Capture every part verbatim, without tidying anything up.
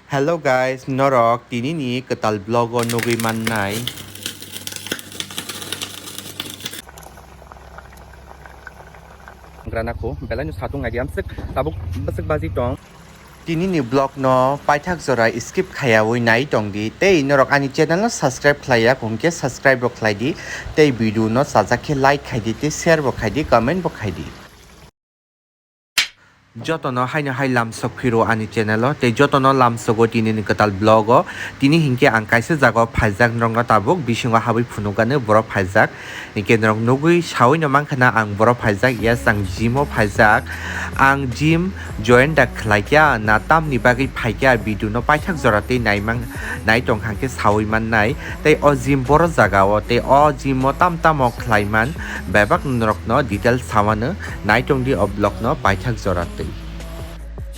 Hello guys, norok tini ni kwtal vlog o nugwi mannai. Grana ko belai no satung nai di amswk tabuk bwswk baji tong. Tini ni vlog no paithak jora skip khayawi nai tong di tei norok ani channel no subscribe khlai ya hwnkhe subscribe bo khlai di tei video no chajak khe like khai di tei share bo khai di comment bo khai di. Jotono haino hai lamsok phiro ani channel o, tei jotono lamsogo tini ni kwtal vlog o. Tini hinkhe ang kaisa jaga o phaijak, norokno tabuk bisingo habwi phunukgani borok phaijak. Hinkhe norok nugwi sawi no mankha na ang borok phaijak, yes, ang gym o phaijak. Ang gym join da khlaikha na tamni bagwi phaikha, video no paithak jora tei naimang, nai tongkha hinkhe sawi mannai. Tei o gym boro jaga o, tei o gym o tam tamo khlaiman bebak norokno detail samano. Naitong di o vlog no paithak jora twi.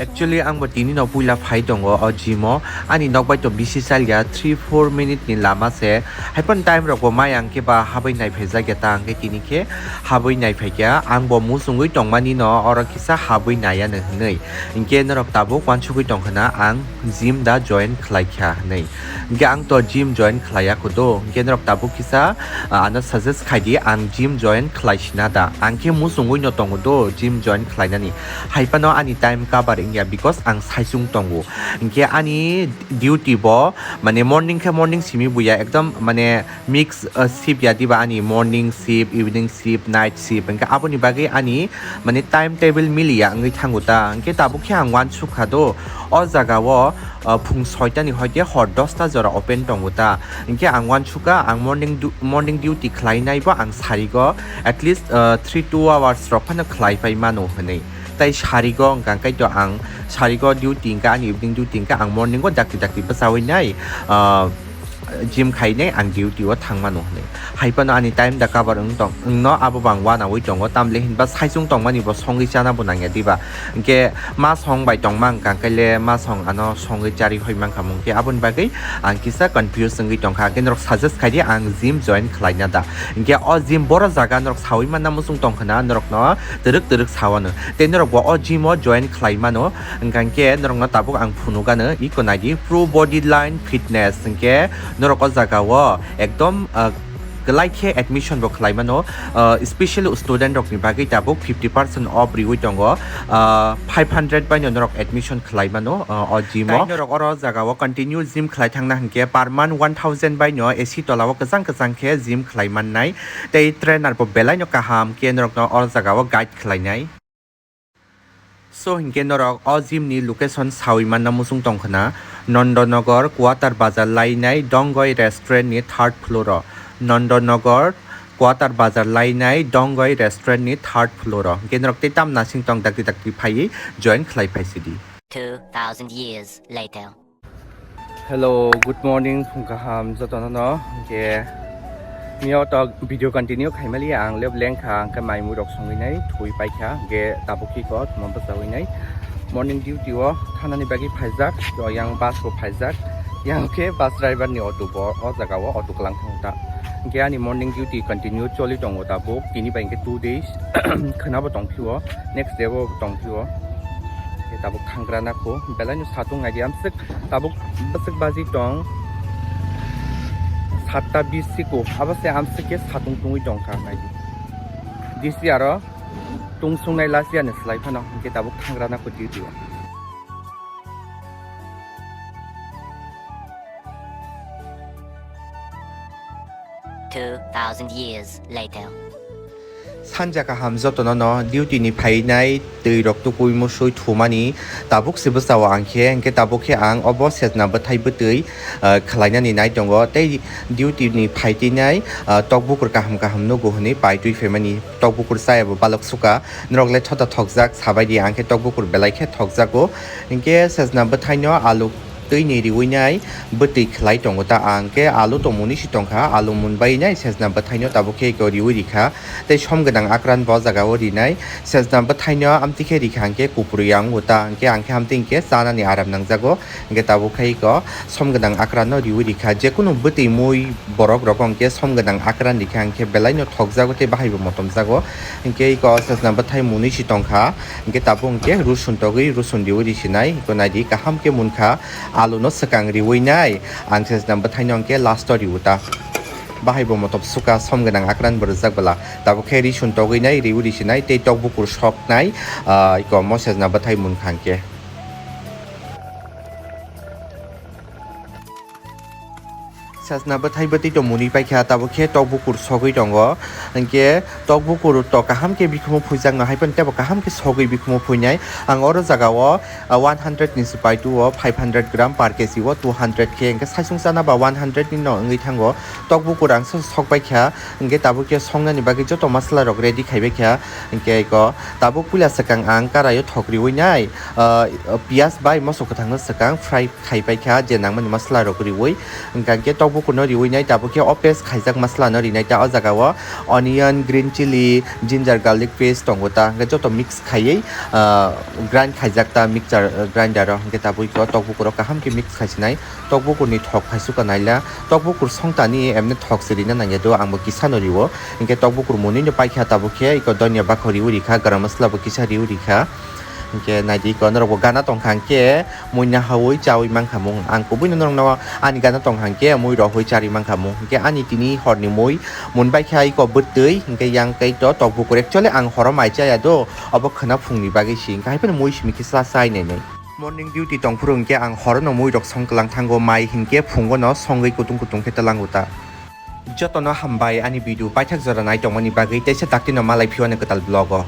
Actually, ang bo tini no puila phai tongo o gym o. Ani nok bai to bisi salya three four minute ni lama se. Haipon time rok bo mai ang khe ba habwi nai phaijak ya ta ang khe tini khe habwi nai phaikya. Ang bo musungwi tongmani no oro kisa habwi nai ano hwnwi. Hinkhe norok tabuk wansugwi tongkha na ang gym da join khlaikha hwnwi. Hinkhe ang to gym join khlaiya kho do. Hinkhe norok tabuk kisa, ah, ano suggest khai di, ang gym join khlai sina da. Ang khe musungwi no tongo do gym join khlainani. Hai phano ani time cover wngya because ang saichung tongo. Hinkhe ani duty bo mane morning khe morning simi buya ekdom mane mix, ah, shift ya diba ani morning shift, evening shift, night shift. Hinkhe aboni bagwi ani mane time table miliya wngwi thango ta. Hinkhe tabuk khe ang wansuk kha do. O jaga o, ah, phung soita ni hoite hor dosta jora open tongo ta. Hinkhe ang wansukha, ang morning du-, morning duty khlainai bo ang sarigo at least, ah, three two hours rok phano khlai pai mano hwnwi. Tai sarigo hwnkha khe to ang sarigo duty hwnkha, ani evening duty hwnkha, ang morning o dakti dakti bwchawi nai, ah, gym khainai ang duty o thangmano hwnwi. Hai phano ani time da cover wng tong, wngno abo bo ang wanawi tongo, tamle hinba saichung tongmani bo songwi chana bo nangya diba? Hinkhe ma song bai tongma wngkha, hinkhe le ma song ano songwi charwi hoi mankha mung khe, aboni bagwi ang kisa confuse wngwi tongkha. Hinkhe norok suggest khai di ang gym join khlaina da. Hinkhe o gym boro jaga norok sawi manna muchung tongkha na, norokno twrwk twrwk sawano. Tei norok bo o gym o join khlai mano, wngkha hinkhe norokno tabuk ang phunukgano, iko nai di Pro Body Line Fitness, hinkhe norok o jaga o ekdom, ah, kwlai khe admission bo khlai mano, ah, special student rok ni bagwi tabuk fifty percent off riwi tongo, ah, five hundred bai no norok admission khlai mano, ah, o gym o. Tai norok oro jaga o continue gym khlai thangna hinkhe per month one thousand bai no A C tola o kwchang kwchang khe gym khlai mannai, tei trainer bo belai no kaham khe norokno o jaga o guide khlainai. So hinkhe norok o gym ni location sawi manna muchung tongkha na, Nondonagar Quarter Bazar lainai Dongoi Restaurant ni third floor o. Nondonagar Quarter Bazar lainai Dongoi Restaurant ni third floor o. Hinkhe norok tei tam nasing tong dakti dakti phaiwi join khlai phai sidi. Two thousand years later. Hello, good morning, phung kaham jotono no. Hinkhe mio to video continue khaimali ang lep lengkha, hinkhe mai mui rok songwi nai thui paikha, hinkhe tabuk kiko thuma bwchawi nai morning duty o thanani bagwi phaijak, to yang bus bo phaijak, yang khe bus driver ni auto bo o jaga o auto kwlang thang ta. Hinkhe ani morning duty continue choli tongo tabuk, tini bai hinkhe two days khwnabo tong phio, next day bo tong phio. Hinkhe tabuk thangra na kho, belai no satung nai di amswk. Tabuk bwswk baji tong satta bis siko, abo se amswk khe satung tungwi tongkha nai di. Disi aro tung sungnai last year ni slai phano hinkhe tabuk thangra na kho duty o. Two thousand years later. Sanja kaham jotono no duty ni phainai twi rok tukui musui thumani tabuk se bwsao ang khe, hinkhe tabuk khe ang obo sejna bwthai bwtwi, ah, khlainani nai tongo tei duty ni phai twinai, ah, tok bukur kaham kaham nugo hwnwi pai twi phaimani tok bukur chaya bo balok suka norok le thota thokjak sabai di ang khe tok bukur belai khe thokjago hinkhe sejna bwthai no alu twi ni riwi nai bwtwi khlai tongo ta ang khe alu tongmung ni si tongkha alu mun bai nai sejna bwthai no tabuk khe eko riwi rikha. Tei som gwnang akran bo jaga o rinai. Sejna bwthai no amtwi khe rikha hinkhe kupru ya wngo ta, hinkhe ang khe amtwi hinkhe chanani aram nangjago. Hinkhe tabuk khai ko som gwnang akran no riwi rikha. Jekunu bwtwi mui borok rok hinkhe som gwnang akran rikha hinkhe belai no thokjago tei bahai bo motomjago. Hinkhe iko sejna bwthai mwnwi si tongkha. Hinkhe tabuk hinkhe rusun togwi rusun riwi risinai. Iko naidi kaham khe munkha. Alu no swkang riwi nai, ang sejna bwthai no hwnkhe last o riwi ta. Bahai bo motom suka som gwnang akran bo rwjak bwla. Tabuk khe risun togwi nai, riwi risinai tei tok bukur sok nai, ah, iko mo sejna bwthai mun kha hwnkhe. Sajna bwthai bwtwi tongmani paikha, tabuk khe tok bukur sogwi tongo. Hinkhe tok bukur to kaham khe bikhumo phuijakno hai phano teibo kaham khe sogwi bikhumo phuinai. Ang oro jagao, ah, one hundred ni swpai tuo, five hundred gram per K G o two hundred khe, hinkhe saisung chana ba one hundred ni no wngwi thango. Tok bukur ang so sok paikha, hinkhe tabuk khe songnani bagwi joto masala rok ready khaibaikha. Hinkhe iko tabuk puila swkang ang karai o thok riwi nai, ah, piyaj bai moso kwthangno swkang fry khaipai kha, je nangmani masala rok riwi, hwnkha hwnkhe tok bukurno riwi nai, tabuk khe o paste khaijak masala no rinai ta. O jaga o onion, green chili, ginger, garlic paste tongo ta, hwnkhe joto mix khaiwi, ah, grind khaijak ta mixture, ah, grinder o, hwnkhe tabuk khe o tok bukuro kaham khe mix khaisinai. Tok bukurni thok khaisukha naila, tok bukur songtani emne thok se rina nangya do, ang bo kisa no riwo, hwnkhe tok bukur mwnwi no paikha, tabuk khe iko donya bakho riwi rikha, garam masala bo kisa riwi rikha. Hinkhe naidi iko norok bo gana tongkha hinkhe muina hawi chawi mankha mung. Ang kubui no norok no ani gana tongkha hinkhe mui rohoi charwi mankha mung. Hinkhe ani tini horni mui mun baikha iko bwtwi hinkhe yang kai to tok bukur. Actually ang horo mai chaya do, obo khwna phungni bagwi si hinkhe hai phano mui simi khe sa chai nai nai. Morning duty tongphuru hinkhe ang horo no mui rok song kwlang thango, mai hinkhe phungo no songwi kutung kutung khe twlango ta. Jotono hambai ani video paithak jora nai tongmani bagwi, teisa daktino malai phiyano kwtal vlog o.